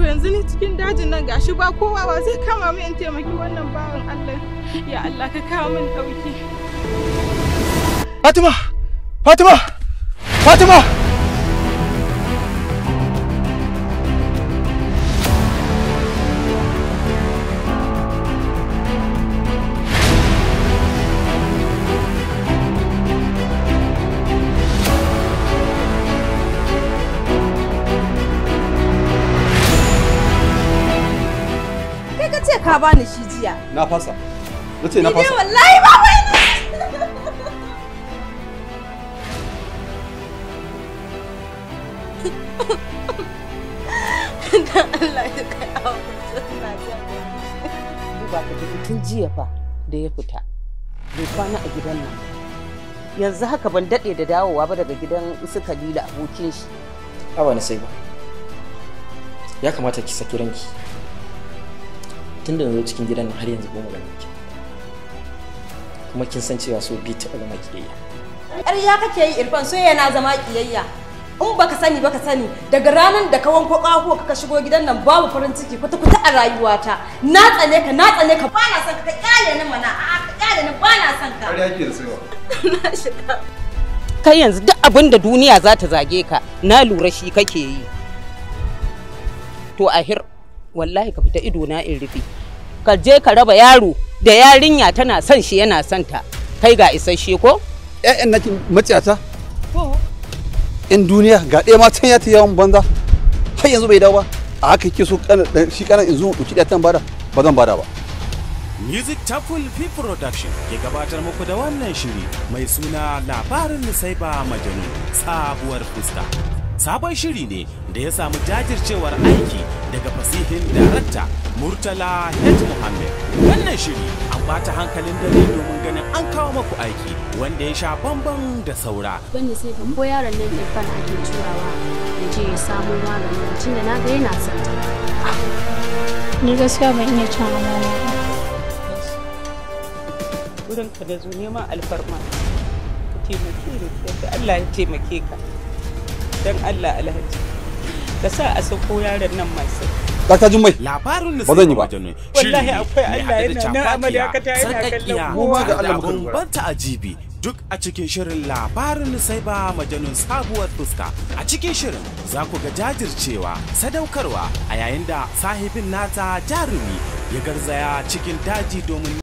To yanzu ni cikin dajin nan gashi ba kowa, wa zai kama min in taimaki wannan bawan Allah? Ya Allah ka kawo min dauki. Fatima! Fatima! Fatima! Ka bani shi jiya. Na fasa. Nace na fasa. Ni wallahi ba wai ni. Dan Allah ya kai abu suna ba ka ji tun jiya fa da ya fita. Bai kwana a gidan nan. Yanzu haka ban dade da dawowa ba daga gidan su Kalila abokin shi. Awa na sai ba. Ya kamata ki saki ranki. Tunda na zo cikin gidan nan har yanzu goma ganin ki, kuma kin san cewa so bi taɓa zama kiyayya. Ƙarya kake yi Irfan, so yana zama kiyayya. In baka sani baka sani, daga ranar da ka wanko ƙaho ka shigo gidan nan babu farin ciki kwata kwata a rayuwata. Na tsane ka, na tsane ka, ba na son ka, ka kyale ni mana, a'a ka kyale ni, ba na son ka. Ƙarya kike da saiwa. Na shiga. Kai yanzu duk abin da duniya za ta zage ka, na lura shi kake yi. To ahir, wallahi ka fita ido na in rufe. Ka je ka raba yaro da yarinya tana son shi yana son ta. Kai ga isasshe ko? Ƴaƴan naki maciyata? In duniya ga ɗaya ma can ya ta yawon banza. Har yanzu bai dawo ba. A haka yake so shi kana in zo ɗauki ɗaya tan bada, ba zan bada ba. Music Chapel P Production ke gabatar muku da wannan shiri mai suna labarin Nusaiba Majanu sabuwar fuska. Sabon shiri ne da ya samu jajircewar aiki daga fasihin darakta Murtala H. Muhammad. Wannan shiri an bata hankalin dare domin ganin an kawo maku aiki wanda ya sha bamban da saura. Bani sai ba ko yaron nan Irfan ake turawa ya je ya samu maganin tunda na ga yana son ta. Ni gaskiya ban iya cin amana ba. Wurin ka da zo neman alfarma. Ka taimake ni yadda Allah ya taimake ka. Dan Allah Alhaji, ka sa a sako yaron nan masu. Dakta Jummai, labarin ba zan yi ba. Wallahi akwai Allah yana nan amarya ka ta yana kallon mu ma ga Allah muka dogara. Ban ta'ajibi duk a cikin shirin labarin Nusaiba Majanun sabuwar fuska. A cikin shirin za ku ga jajircewa, sadaukarwa a yayin da sahibin nata jarumi ya garzaya cikin daji domin